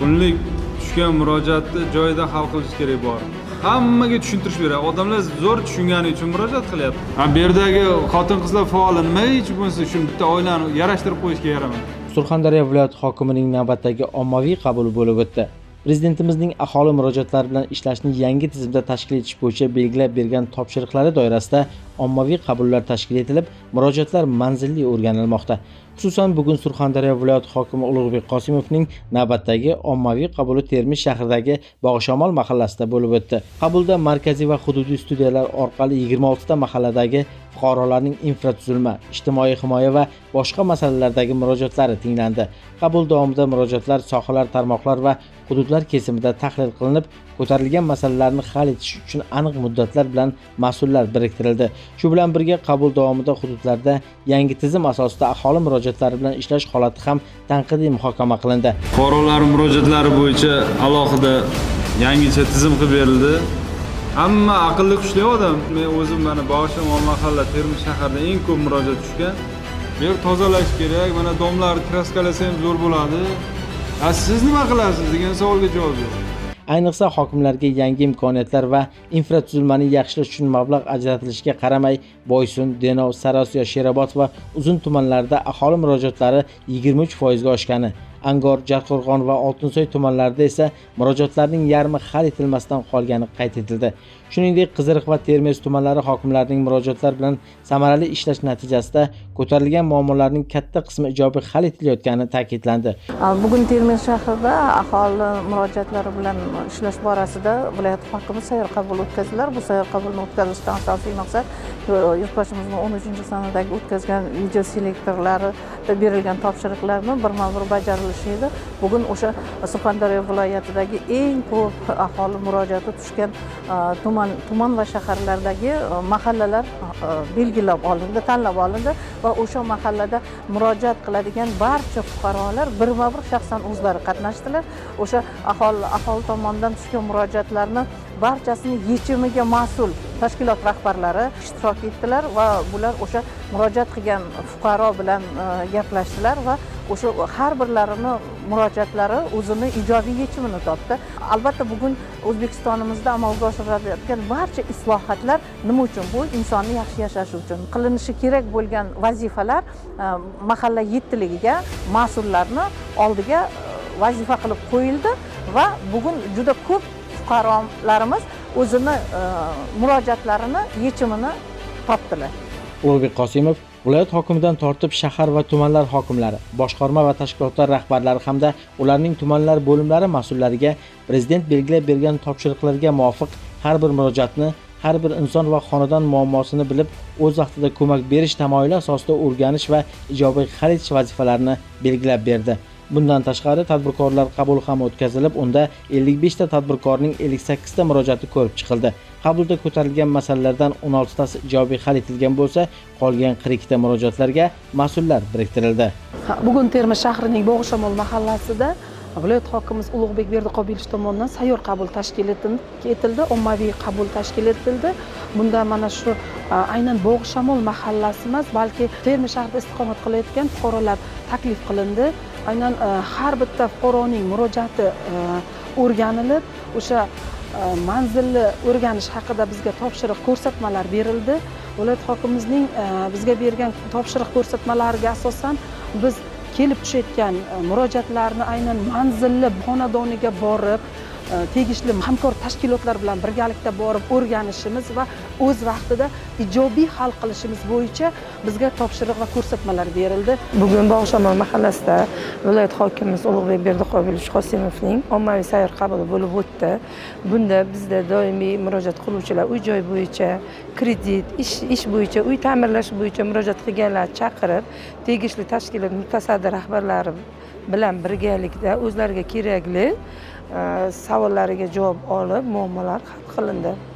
Kunlik tushgan murojaatni joyida hal qilish kerak bor. Hammaga tushuntirish beradi. Odamlar zo'r tushungani uchun murojaat qilyapti. Ha, bu yerdagi xotin qizlar faoli nimaga hech bo'lmasa shu bitta oilani yarashtirib qo'yishga yaramaydi? Surxondaryo viloyati hokimining navbatdagi ommaviy qabuli bo'lib o'tdi. Prezidentimizning aholi murojaatlari bilan ishlashni yangi tizimda tashkil etish bo'yicha belgilab bergan topshiriqlari doirasida ommaviy qabullar tashkil etilib, murojaatlar manzilli o'rganilmoqda. Xususan, bugun Surxondaryo viloyati hokimi Ulug'bek Qosimovning navbatdagi ommaviy qabuli Termiz shahridagi Bog'ishamol mahallasida bo'lib o'tdi. Qabulda markaziy va hududiy studiyalar orqali 26 ta mahalladagi fuqarolarning infratuzilma, ijtimoiy himoya va boshqa masalalardagi murojaatlari tinglandi. Qabul davomida murojaatlar sohalar, tarmoqlar va hududlar kesimida tahlil qilinib, ko'tarilgan masalalarni hal etish uchun aniq muddatlar bilan mas'ullar biriktirildi. Shu bilan birga qabul davomida hududlarda yangi tizim asosida aholi murojaatlari bilan ishlash holati ham tanqidiy muhokama qilindi. Fuqarolar murojaatlari bo'yicha alohida yangicha tizim qilib berildi. Hamma aqlli, kuchli odam. Men o'zim mana Bog'ishamol mahalla, Termiz shahrida eng ko'p murojaat tushgan. Bu yer tozalash kerak, mana domlarni kraskalasa ham zo'r bo'ladi. A siz nima qilasiz degan savolga javob yo'q. Ayniqsa, hokimlarga yangi imkoniyatlar va infratuzilmani yaxshilash uchun mablag' ajratilishiga qaramay, Boysun, Denov, Sariosiyo, Sherobod va Uzun tumanlarida aholi murojaatlari 23% ga oshgani, Angor, Jarqo'rg'on va Oltinsoy tumanlarida esa murojaatlarning yarmi hal etilmasdan qolgani qayd etildi. Shuningdek, Qiziriq va Termiz tumanlari hokimlarining murojaatlar bilan samarali ishlash natijasida ko'tarilgan muammolarning katta qismi ijobiy hal etilayotgani ta'kidlandi. Bugun Termiz shahrida aholi murojaatlari bilan ishlash borasida viloyat hokimi sayyor qabul o'tkazdilar. Bu sayyor qabulni o'tkazishdan asosiy maqsad Yurtboshimizning 13-sanadagi o'tkazgan video selektorlarida berilgan topshiriqlarni birma bir bajarilishi edi. Bugun o'sha Surxondaryo viloyatidagi eng ko'p aholi murojaati tushgan tuman va shaharlardagi mahallalar belgilab olindi, tanlab olindi va o'sha mahallada murojaat qiladigan barcha fuqarolar birma bir shaxsan o'zlari qatnashdilar. O'sha aholi tomonidan tushgan murojaatlarni barchasini yechimiga mas'ul tashkilot rahbarlari ishtirok etdilar va bular o'sha murojaat qilgan fuqaro bilan gaplashdilar va o'sha har birlarini murojaatlari o'zini ijobiy yechimini topdi. Albatta, bugun O'zbekistonimizda amalga oshirilayotgan barcha islohotlar nima uchun? Bu insonni yaxshi yashashi uchun qilinishi kerak bo'lgan vazifalar mahalla yettiligiga mas'ullarni oldiga vazifa qilib qo'yildi va bugun juda ko'p fuqarolarimiz o'zini murojaatlarini yechimini topdilar. Ulug'bek Qosimov viloyat hokimidan tortib shahar va tumanlar hokimlari, boshqarma va tashkilotlar rahbarlari hamda ularning tumanlar bo'limlari mas'ullariga prezident belgilab bergan topshiriqlarga muvofiq har bir murojaatni, har bir inson va xonadon muammosini bilib, o'z vaqtida ko'mak berish tamoyili asosida o'rganish va ijobiy hal etish vazifalarini belgilab berdi. Bundan tashqari, tadbirkorlar qabuli ham o'tkazilib, unda 55 ta tadbirkorning 58 ta murojaati ko'rib chiqildi. Qabulda ko'tarilgan masalalardan 16 tasi ijobiy hal etilgan bo'lsa, qolgan 42 ta murojaatlarga mas'ullar biriktirildi. Ha, bugun Termiz shahrining Bog'ishamol mahallasida viloyat hokimimiz Ulug'bek Berdiqobilovich tomonidan sayyor qabul tashkil etildi, ommaviy qabul tashkil etildi. Bunda mana shu aynan Bog'ishamol mahallasi emas, balki Termiz shahrida istiqomat qilayotgan fuqarolar taklif qilindi. Aynan har bitta fuqaroning murojaati o'rganilib, o'sha manzilni o'rganish haqida bizga topshiriq, ko'rsatmalar berildi. Viloyat hokimimizning bizga bergan topshiriq ko'rsatmalariga asosan biz kelib tushayotgan murojaatlarni aynan manzilli, xonadoniga borib, tegishli hamkor tashkilotlar bilan birgalikda borib o'rganishimiz va o'z vaqtida ijobiy hal qilishimiz bo'yicha bizga topshiriq va ko'rsatmalar berildi. Bugun Bog'ishamol mahallasida viloyat hokimimiz Ulug'bek Berdiqobilovich Qosimovning ommaviy sayyor qabuli bo'lib o'tdi. Bunda bizda doimiy murojaat qiluvchilar, uy joy bo'yicha, kredit, ish bo'yicha, uy ta'mirlash bo'yicha murojaat qilganlar chaqirib, tegishli tashkilot mutasaddi rahbarlari bilan birgalikda o'zlariga kerakli savollariga javob olib, muammolar hal qilindi.